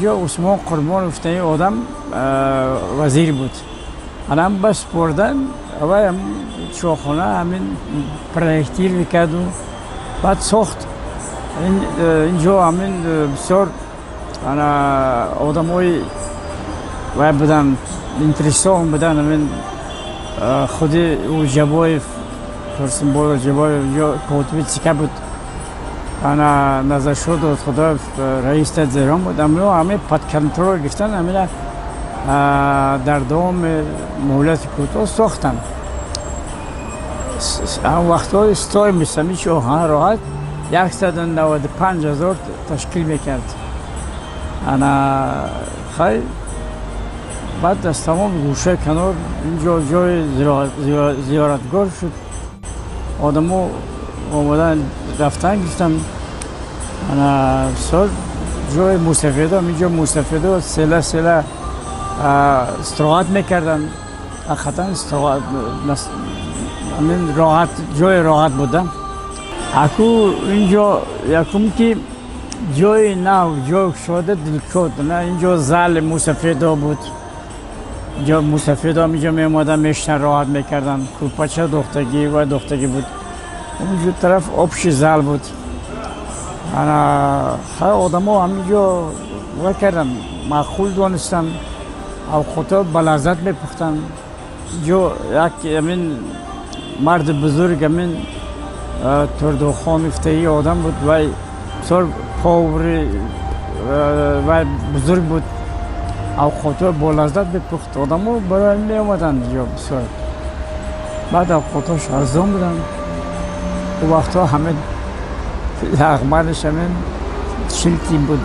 Ҳаминҷо Усмон Қурбонов гуфтани одам вазир буд. Анам ба супордан вай чойхона ҳамин проектировать карду баъд сохт. Инҷо ҳамин бисёр ана одамои вай будан, интересован будан. Ҳамин худи ӯ Ҷабоев, Турсунболо Ҷабоев ҷо котиби ЦК буд, ана Назаршо Додхудоев раис Зерон буд. Амно ҳамин под контроль гирифтан, ҳамина дар давоми муҳлати кӯтоҳ сохтанд. Ҳам вақтҳои стоимость ҳамин чойхона роҳат 195 000 ташкил мекард. Ана хай, баъд аз тамоми гӯшаи канор инҷо ҷои зиёратгоҳ шуд. Одамо омадан, рафтан гирифтан. Ана бисёр ҷои мусафедо, инҷо мусафедо села села истироҳат мекарданд. Ҳақиқатан истироҳат, ҳамин роҳат, ҷои роҳат буда. Аку инҷо якум ки ҷои нав, ҷой кушода, дилкушод. На, инҷо зали мусафедо буд. Инҷо мусафедо инҷо меомадан, мешитан, роҳат мекарданд. Кӯрпача дохтагӣ ва дохтагӣ буд. Онҷо тараф общий зал буд. Ана хай, одамо ҳаминҷо ва карданд, маъқул донистанд, авқотҳо ба лаззат мепухтанд. Инҷо як ҳамин марди бузург, ҳамин Турдухон гуфтаи одам буд. Вай бисёр повари вай бузург буд, авқотҳо бо лаззат мепухт. Одамо барои меомаданд инҷо бисёр. Баъд авқотҳош арзон буданд. У вақтҳо ҳамин лағманаш ҳамин 40 тин буд.